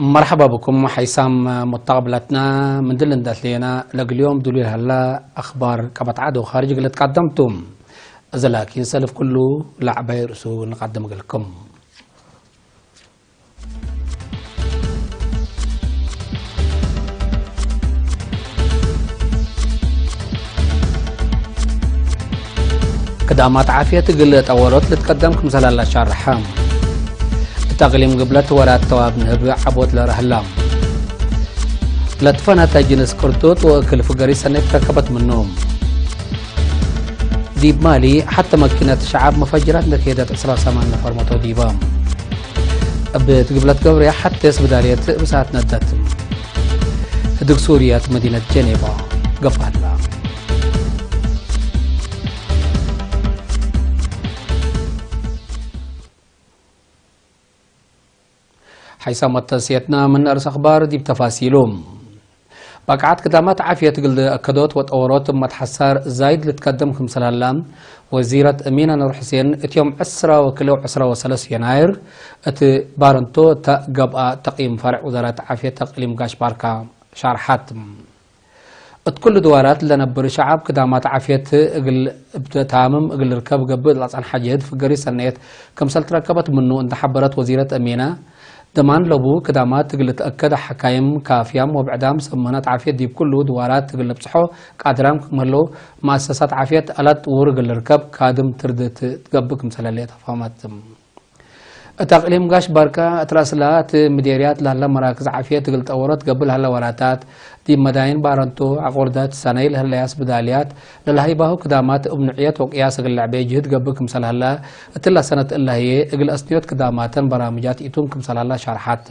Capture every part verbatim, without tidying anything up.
መርሐባ ብኩም ሐይሳም ሙተቅብለትና፣ ምን ድል እንዴ አትሌና ለእግል ዮም ዱሉይ ለሀላ አክባር ቀበት ዐድ ወካርጅ እግል ልትቀደም ቱ። እዘ ላኪን ሰልፍ ክሉ ለዐባይ ርእሱ እንቀድም እግልኩም። ክዳማት ዓፍየት እግል ጠወሮት ልትቀደም ክምሰል ሀላ ሻርሐ። እት አቅሊም ግብለት ወራት ተዋብ ንህብ ዐቦት ለረህላ። ለትፈነተ ጅንስ ቅርጡጥ ወእክል ፍገሪ ሰኔት ረከበት ምኑ። ዲብ ማሊ ሐተ መኪነት ሸዓብ መፈጅራት ለኬደት ዕስራ ሰማን ነፈር ሞተው ዲባ። እብ ግብለት ገብርያ ሐቴ ስብዳልየት እብ እሳት ነደት። ህድግ ሱርያት መዲነት ጀኔቫ ገባህላ። ሐይሳም መተንስየትና ምን አርእስ አክባር ዲብ ተፋሲሉ። በቃዐት ክዳማት ዓፍየት እግል አከዶት ወጠወሮት እመት ሐሳር ዛይድ ልትቀደም ክምሰል ሀላ፣ ወዚረት እሚነ ኑር ሕሴን እት ዮም ዕስራ ወክልኤ ወዕስራ ወሰለስ የናይር እት ባረንቶ እተ ገብአ ተቅይም ፈርዕ ውዛራት ዓፍየት አቅሊም ጋሽ ባርካ ሻርሐት። እት ኩሉ ድዋራት ለነብር ሸዓብ ክዳማት ዓፍየት እግል እብ ታምም እግል ልርከብ ገብእ ለጸንሐ ጅህድ ፍገሪ ሰነየት ክምሰል ትረከበት ምኑ እንዴ ሐበረት ወዚረት እሚነ፣ ደማን ለቡ ክዳማት እግል ልትአከድ ሐካይም፣ ካፍያም ወብዕዳም ሰብ ምህነት ዓፍየት ዲብ ኩሉ ድዋራት እግል ልብጽሖ ቃድራም ክም ህለው፣ መአሰሳት ዓፍየት አላት ጥዉር እግል ልርከብ ካድም ትርድት ትገብእ ክምሰለ ህሌት አፍሀመት። እት አቅሊም ጋሽ ባርካ እት ረአስላ እት ምዴርያት ለህለ መራክዝ ዓፍየት እግል ጠወሮት ገብእ ለህለ ወራታት፣ ዲብ መዳይን ባረንቶ፣ አቆርደት፣ ሰነይ ለህለያ ስብዳልያት ለለሀይባሁ ክዳማት እብ ኑዕየት ወቅያስ እግል ለዐቤ ጅህድ ገብእ ክምሰል ሀላ፣ እትላ ሰነት እለ ህዬ እግል አስንዮት ክዳማተን በራምጃት ኢቱን ክምሰል ሀላ ሻርሐት።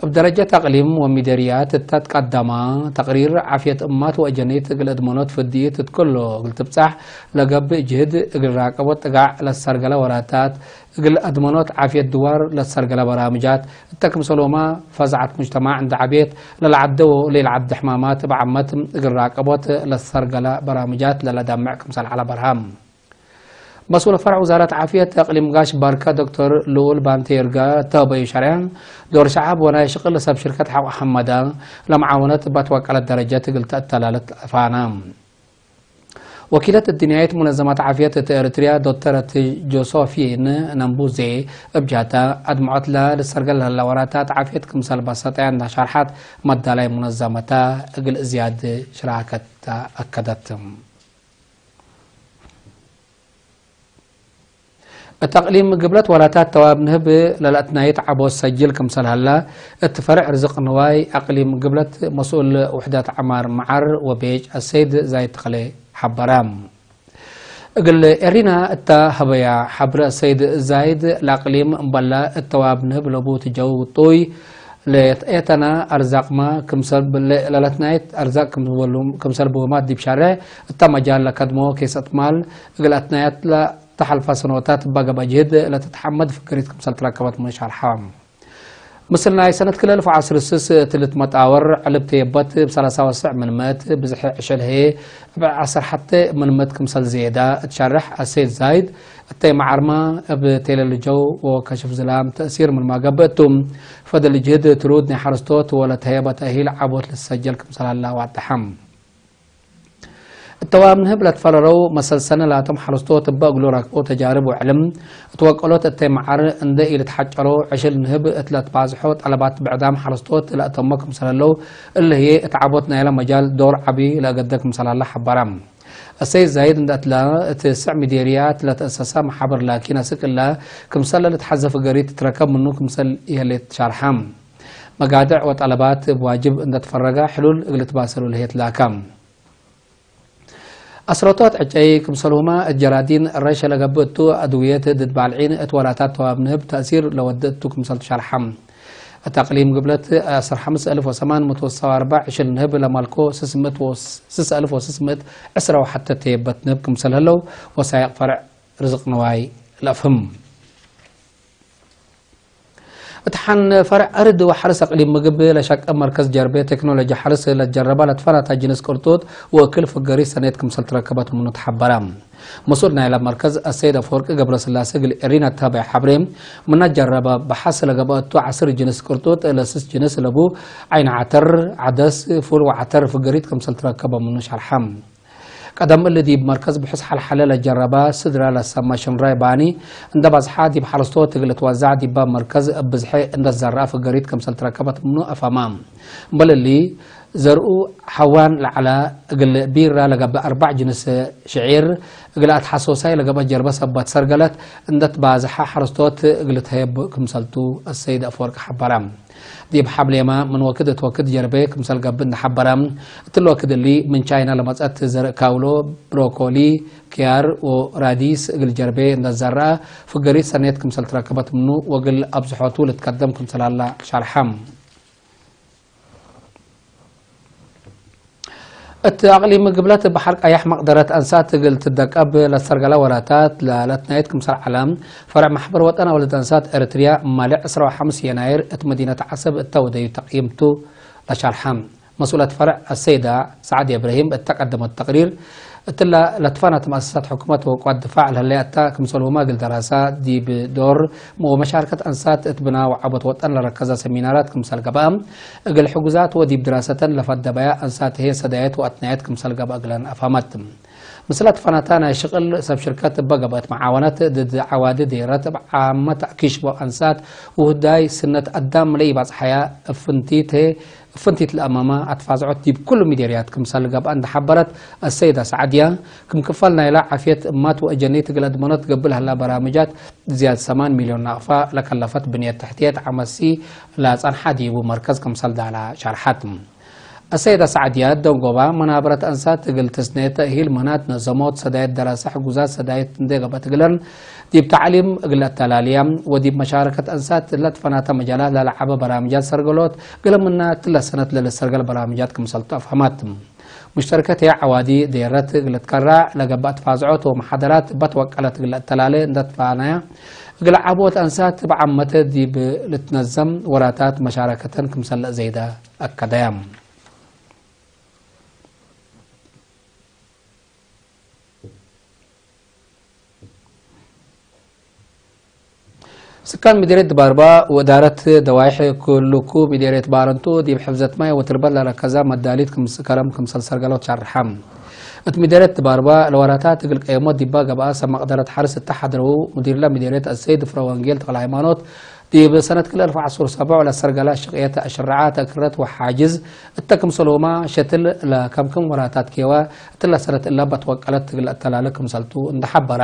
እብ ደረጀት አቅሊም ወሚደርያት እተ ትቀደማ ተቅሪር፣ ዓፍየት እማት ወአጀኒት እግል እድመኖት ፍድይት እት ኩሎ እግል ትብጻሕ ለገብእ ጅህድ፣ እግል ራቀቦት ጥጋዕ ለትሰርገለ ወራታት፣ እግል አድመኖት ዓፍየት ድዋር ለትሰርገለ በራምጃት፣ እተ ክምሰሎማ ፈዛዐት ሙጅተማዕ እንዴ ዐቤት ለለዐደው ወለኢለዐደ ሕማማት እብ ዓመት እግል ራቀቦት ለትሰርገለ በራምጃት ለለደምዕ ክምሰል ዐለ በርሀ። መስኡል ፈርዕ ውዛረት ዓፍየት አቅሊም ጋሽ ባርከ ዶክተር ልኡል ባንቴ ይርጋ እተ ሀበዩ ሸርሐ፣ ዶር ሸዐብ ወናይ ሽቅል ሰብ ሽርከት ሐቆ ሐመደ ለመዓወነት እብ አትወቀለት ደረጀት እግል ተአተላለት አፋነ። ወኪለት እድንያይት ሙነዘመት ዓፍየት እት ኤረትርያ ዶክተረት ጆሶፊን ነምቡዜ እብ ጃተ፣ አድምዖትለ ልትሰርገል ለህለ ወራታት ዓፍየት ክምሰል በሰጠያ እንዴ ሸርሐት፣ መዳላይ ሙነዘመተ እግል እዝያድ ሽራከት አከደት። እት አቅሊም ግብለት ወራታት ተዋብ ንህብ ለለአትናይት ዐቦት ሰጅል ክምሰል ሀለ፣ እት ፈርዕ ርዝቅ ንዋይ አቅሊም ግብለት መስኡል ውሕደት ዐማር መዓር ወቤጅ አሰይድ ዛይድ ተክሌ ሐበረ። እግል ኤሪና እተ ሀበያ ሐብረ አሰይድ ዛይድ፣ ለአቅሊም እምበለ እት ተዋብ ንህብ ለቡ ትጀው ውጡይ፣ ለየትኤተነ አርዛቅመ ክምሰል ብለ ለለትናየት አርዛቅ ክምሰል ብሉ-፣ ክምሰል ብሁማት ዲብ ሻሬዕ እተ መጃል ለከድሞ ኬሰት ማል፣ እግል አትናየት ለተሐልፈ ሰኖታት እበ ገብአ ጅህድ ለትትሐመድ ፍክሪት ክምሰል ትረከበት ምን ሸርሐ። ምስል ናይ ሰነት ክልኤ አልፍ ወዐስር ስስ እት ልትመጣወር ዕልብ ተየበት እብ ሰላሳ ወሰዕ ምን ምእት፣ ብዝሒ ዕሸል ህዬ እብ ዐሰር ሐቴ ምን ምእት ክምሰል ዝየዳ እት ሸርሕ አሰይድ ዛይድ፣ እተይ መዓርመ እብ ቴለል ጀው ወከሽፍ ዝላም ተእሲር ምንመ ገብእ ቱ። ፈደል ጅህድ ትሩድ ናይ ሐረስቶት ወለተህየበ ተእሂል ዐቦት ልትሰጀል ክምሰል ሀለ አዋድሐ። እተዋብ ንህብ ለትፈረረው መሰል ሰነ ላቶም ሐረስቶት እበ እግሉ ረክበው ተጃርብ ወዕልም እት ወቀሎት እተይ መዓር እንዴ ኢልትሐጨሮ ዕሽል ንህብ እት ለትባዝሖ ጠለባት ብዕዳም ሐረስቶት ለአተሞ ክምሰል ህለው፣ እሊ ህዬ እት ዐቦት ናይለ መጃል ዶር ዐቢ ለአገደ ክምሰል ሀለ ሐበረ። አሰይድ ዛይድ እንዴ አትለ፣ እት ስዕ ሚዴርያት ለተአሰሰ መሓብር ላኪን አስክ እለ ክምሰል ለልትሐዘ ፍገሪት ትትረከብ ምኑ ክምሰል ኢሀሌት ሻርሐ። መጋድዕ ወጠለባት እብ ዋጅብ እንዴ ትፈረገ ሕሉል እግል ትባሰሉ ለህዬ ትላከ። አስረቶት ዕጨይ ክምሰልሁመ እት ጀራዲን ረሸ ለገብእ እቱ፣ አድውየት ድድ ባልዒን እት ወራታት ተዋብ ንህብ ተእሲር ለወዴ እቱ ክምሰልቱ ሸርሐ። እት አቅሊም ግብለት ዐስር ሐምስ አልፍ ወሰማን ምእት ወሰው ወአርበዕ ዕሽል ንህብ ለመልኮ ስስ ምእት ወስ-፣ ስስ አልፍ ወስስ ምእት ዕስራ ወሐተ ተየበት ንህብ ክምሰል ህለው ወሳይቅ ፈርዕ ርዝቅ ንዋይ ለአፍህም። እት ሐን ፈርዕ አርድ ወሐርስ አቅሊም ምግብ ለሸቀ መርከዝ ጀርቤ ቴክኖሎጂ ሐርስ ለትጀረበ ለትፈናተ ጅንስ ቅርጡጥ ወእክል ፍገሪ ሰኔት ክምሰል ትረከበት ምኑ ተሐበረ። መስኡል ናይለ መርከዝ አሰይድ አፈወርቂ ገብረስላሴ እግል ኤሪና እት ሀበየ ሐብሬ፣ ምነ ጀረበ በሐስ ለገብአ እቱ ዐስር ጅንስ ቅርጡጥ ለስስ ጅንስ ለቡ ዓይን ዐተር፣ ዐደስ፣ ፉል ወዐተር ፍገሪት ክምሰል ትረከበ ምኑ ሸርሐ። ቀደም እሊ ዲብ መርከዝ ብሑስ ሐልሐለ ለጀረበ ስድረ ለሰመ ሽንራይ ባኒ እንደ በዝሐ ዲብ ሐረስቶት እግል ልትወዘዕ ዲበ መርከዝ እብ ብዝሐ እንደ ትዘረአ ፍገሪት ክምሰል ትረከበት ምኑ አፋማ። እምበል እሊ ዘርኡ ሐዋን ለዐለ እግል ቢራ ለገብእ አርበዕ ጅንስ ሽዒር እግል አትሐሶሳይ ለገብአ ጀርበ ሰበት ሰርገለት እንደ ትባዝሐ ሐረስቶት እግል ትሀየብ ክምሰልቱ አሰይድ አፈወርቅ ሐበረ። ዲብ ሐብሌመ ምን ወክድ እት ወክድ ጀርቤ ክምሰል ገብእ እንደ ሐበረ፣ እትለ ወክድ እሊ ምን ቻይና ለመጽአት ዘርእ ካውሎ፣ ብሮኮሊ፣ ክያር ወራዲስ እግል ጀርቤ እንደ ዘረአ፣ ፍገሪት ሰኔት ክምሰል ትረከበት ምኑ ወእግል አብዝሖቱ ልትቀደም ክምሰል ሀላ ሸርሐ። እት አቅሊም ግብለት በሐር ቀያሕ መቅደረት አንሳት እግል ትደቀብ ለሰርገለ ወራታት ለለትናየት ክምሰል ዐለ፣ ፈርዕ መሕበር ወጠን አውለድ አንሳት ኤረትርያ ማሌ ዕስራ ወሐምስ የናይር እት መዲነት ዐሰብ እተ ወደዩ ተቅይም ቱ ለሸርሐ። መስኡለት ፈርዕ አሰይዳ ሰዕድ እብራሂም እተ ቀደመት ተቅሪር፣ እትለ ለትፋናት መአሰሳት ሕኩመት ወቅዋት ድፋዕ ለህለያ እተ ክምሰልሁመ እግል ደራሳ ዲብ ዶር ወመሻርከት አንሳት እት ብና ወዐቦት ወጠን ለረከዘ ሰሚናራት ክምሰል ገብአ፣ እግል ሕጉዛት ወዲብ ድራሰተን ለፈደበያ አንሳት ህዬ ሰዳየት ወአትናየት ክምሰል ገብአ እግለን አፋመት። ምስለ ትፋናታ ናይ ሽቅል ሰብ ሽርከት እበ ገብአት መዓወነት ድድ ዐዋዲ ዴረት እብ ዓመ ተእኪሽቦ አንሳት ውህዳይ ስነት አዳም ለኢባጽሐያ እፍንቲት ህዬ እፍንቲት ለአመመ አትፋዝዖት ዲብ ኩሉ ሚዴርያት ክምሰል ገብአ እንደ ሐበረት አሰይዳ ሰዕድያ፣ ክም ክፈል ናይላ ዓፍየት እማት ወአጀኒት እግል አድመኖት ገብእ ለህላ በራምጃት ዝያድ ሰማን ሚልዮን ናቅፋ ለከለፈት ብንየት ተሕትየት ዐመሲ ለጸንሐ ዲቡ መርከዝ ክምሰል ዳላ ሸርሐት። አሰይዳ ሰዕድያ ደንጎባ መናበረት አንሳት እግል ትስኔ ተእሂል ምህናት ነዘሞት ሰዳየት ደራሰ ሕጉዛት ሰዳየት እንዴ ገብአት እግለን ዲብ ተዕሊም እግል አተላልያ ወዲብ መሻረከት አንሳት ለትፈናተ መጃላት ለለዐበ በራምጃት ሰርገሎት፣ ገሌ ምነ እትለ ሰነት ለልትሰርገል በራምጃት ክምሰልቱ አፍሀመት። ሙሽተርከት ህዬ ዐዋዲ ዴረት እግል ልትከራዕ ለገብአት ፋዝዖት ወመሓደራት እበ ትወቀለት እግል ለአተላሌ እንደ ትፋነያ፣ እግል ዐቦት አንሳት እብ ዓመተ ዲብ ልትነዘም ወራታት መሻረከተን ክምሰል ለአዘይደ አከደያ። ስካን ምዴርየት ድባርባ ወእዳረት ደዋይሕ ክልኩ ምዴርየት ባረንቱ ዲብ ሕፍዘት ማይ ወትርበት ለረከዛ መዳሊት ክምስ-፣ ከረም ክምሰል ሰርገሎት ሸርሐ። እት ምዴርየት ድባርባ ለወራታት እግል ቀየሞት ዲባ ገብአ ሰብ መቅደረት ሐርስ እተ ሐድረው ሙዲርለ ምዴርየት አሰይድ ፍረወንጌል ተክለሃይማኖት ዲብ ሰነት ክልኤ አልፍ ወዐስር ወሰብዕ ለሰርገለ ሽቅየት አሽረዐ ተእክረት ወሓጅዝ እተ ክምሰልሁመ ሸትል ለከምክም ወራታት ኬወ እትለ ሰነት እለ በትወቀለት እግል አተላለ ክምሰልቱ እንደ ሐበረ፣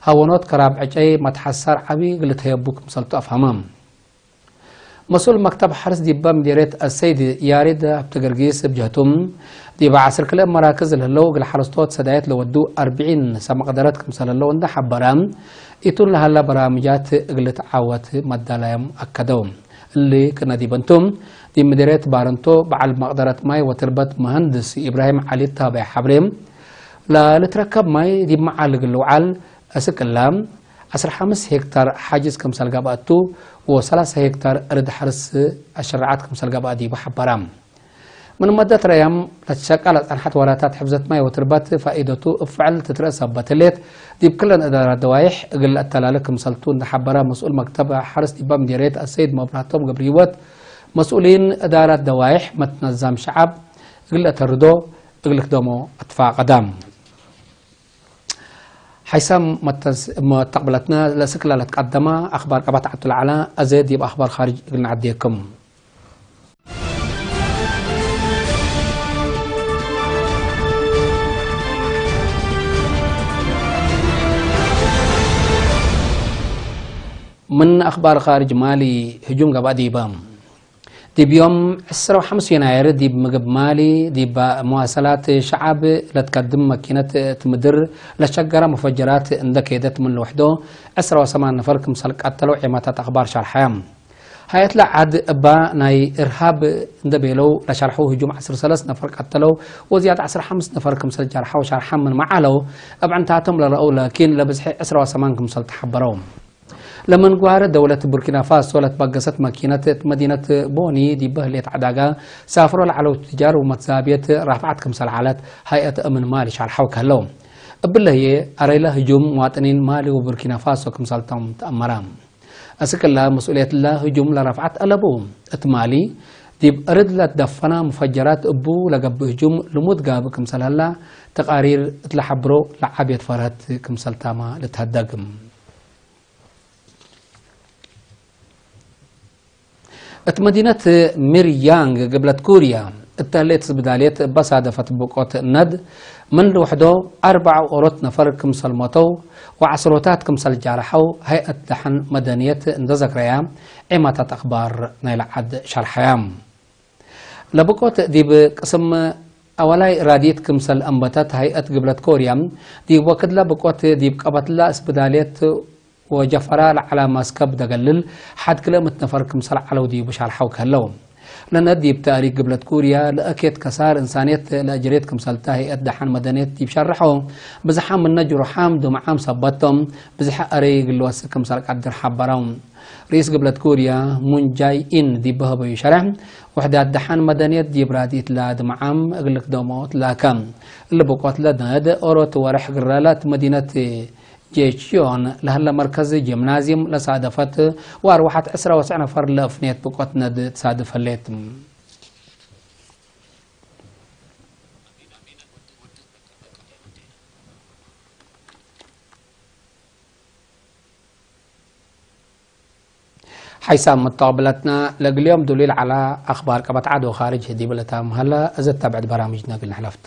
ሀወኖት ከራብ ዕጨይ መትሐሰር ዐቢ እግል ልትሀየቡ ክምሰልቱ አፍሀመ። መስኡል መክተብ ሐርስ ዲበ ምዴርየት አሰይድ ያሬድ ሀብተገርጊስ እብ ጀህቱ፣ ዲብ ዐስር ክልኤ መራክዝ ለህለው እግል ሐረስቶት ሰዳየት ለወዱ አርብዒን ሰብ መቅደረት ክምሰል ህለው እንደ ሐበረ፣ ኢቱን ለሀላ በራምጃት እግል ልትዓወት መዳላዮም አከደው። እሊ ክእነ ዲብ እንቱ፣ ዲብ ምዴርየት ባረንቶ በዐል መቅደረት ማይ ወትርበት መሀንድስ ኢብራሂም ዐሊ እት ሀበየ ሐብሬ፣ ለልትረከብ ማይ ዲብ መዓል እግል ልውዓል አስክ እለ፣ ዐስር ሐምስ ሄክታር ሓጅዝ ክምሰል ገብአ ቱ፣ ወሰላሳ ሄክታር እርድ ሐርስ አሸረዓት ክምሰል ገብአ ዲቡ ሐበረ። ምን መደት ረያም ለትሸቀ ለጸንሐት ወራታት ሕፍዘት ማይ ወትርበት ፋኢደቱ እብ ፍዕል ትትረአ ሰበት ህሌት፣ ዲብ ክለን እዳራት ደዋይሕ እግል ለአተላሌ ክምሰልቱ እንደ ሐበረ መስኡል መክተብ ሐርስ ዲበ ምዴርየት አሰይድ መብራህቶም ገብረሂወት፣ መስኡሊን እዳራት ደዋይሕ መትነዛም ሸዐብ እግል ለአተርዶ እግል ልክደሞ አትፋቀደ። ሐይሳም መተንስ-፣ መተቅብለትነ ለእስክ ለልትቀደመ አክባር ቀበት ዐቱ ለዐለ፣ አዜ ዲብ አክባር ካርጅ እግል ነዐዴክም። ምን አክባር ካርጅ ማሊ ህጁም ገብአ ዲበ። ዲብ ዮም ዕስራ ወሐምስ የናይር ዲብ ምግብ ማሊ፣ ዲብ መዋሰላት ሸዓብ ለትቀድም መኪነት እት ምድር ለሸገረ መፈጀራት እንደ ኬደት ምን ልውሕዶ ዕስራ ወሰማን ነፈር ክምሰል ቀተለው ዔማታት አክባር ሸርሐ። ሀየት ለዐድ እባ ናይ እርሃብ እንደ ቤለው ለሸርሐው ህጁም ዐስር ሰለስ ነፈር ቀተለው ወዝያድ ዐስር ሐምስ ነፈር ክምሰል ጀርሐው ሸርሐ ምን መዓለው፣ እብ ዕንታቶም ለረአው ላኪን ለብዝሒ ዕስራ ወሰማን ክምሰል ተሐበረው። ለመንጓር ደውለት ቡርኪና ፋሶ ለትበገሰት መኪነት እት መዲነት ቦኒ ዲበ ህሌት ዐዳጋ ሳፍሮ ለዐለው ትጃር ወመትዛብየት ራፍዓት ክምሰል ዐለት ሀይአት አምን ማሊ ሸርሐው ከህለው። እብለ ህዬ፣ አረይለ ህጁም ሙዋጥኒን ማሊ ወቡርኪና ፋሶ ክምሰልቶም ተአመረ። አስክ እለ መስኡልየትለ ህጁም ለረፍዐት አለቡ። እት ማሊ፣ ዲብ እርድ ለትደፈነ ሙፈጀራት እቡ ለገብእ ህጁም ልሙድ ጋብእ ክምሰል ሀላ፣ ተቃሪር እት ለሐብሮ ለዓብየት ፈርሀት ክምሰልታመ ልትሀደግ። እት መዲነት ሚርያንግ ግብለት ኩርያ እተ ህሌት ስብዳልየት እበ ሳደፈት ብቆት ነድ፣ ምን ልውሕዶ አርበዕ ወኦሮት ነፈር ክምሰል ሞተው ወዐስሮታት ክምሰል ጃርሐው ሀይአት ደሐን መደንየት እንደ ዘክረያ፣ ዔማታት አክባር ናይለ ዐድ ሸርሐያ። ለብቆት ዲብ ቅስም አወላይ ራድኢት ክምሰል አንበተት ሀይአት ግብለት ኮርያ፣ ዲብ ወክድለ ብቆት ዲብ ቀበትለ እስብዳልየት ወጀፈራ ለዐለ መስከብ ደገልል ሐድ ክልእምት ነፈር ክምሰል ዐለው ዲቡ ሸርሐው ከህለው። ለነድ ዲብ ተእሪክ ግብለት ኩርያ ለአኬት ከሳር እንሳንየት ለአጅሬት ክምሰልተ ሀይአት ደሐን መደንየት ዲብ ሸርሐው፣ ብዝሓም ምነ ጅሩሓም ድምዓም ሰበቶም፣ ብዝሐ አረይ እግል ልወስክ ክምሰል ቀድር ሐበረው። ርኢስ ግብለት ኩርያ ሙን ጃይ ኢን ዲብ በሀበዩ ሸረሕ፣ ውሕዳት ደሐን መደንየት ዲብ ራድኢት ለድምዓም እግል ልክደሞ ትላከ። እሊ ብቆት ለነድ ኦሮት ወርሕ ግረ ለት መዲነት ጄቺዮን ለህለ መርከዝ ጂምናዝየም ለሳደፈት ወአርወሐት ዕስራ ወትስዕ ነፈር ለአፍንየት ብቆት ነድ ትሳድፍ ህሌት። ሓይሳም መተቀብለትነ፣ ለእግል ዮም ዱሊል ዐለ አክባር ቀበት ዐድ ወካርጅ ዲብ ለታምሀለ እዘ ተብዕድ በራምጅነ እግል ንሕለፍቱ።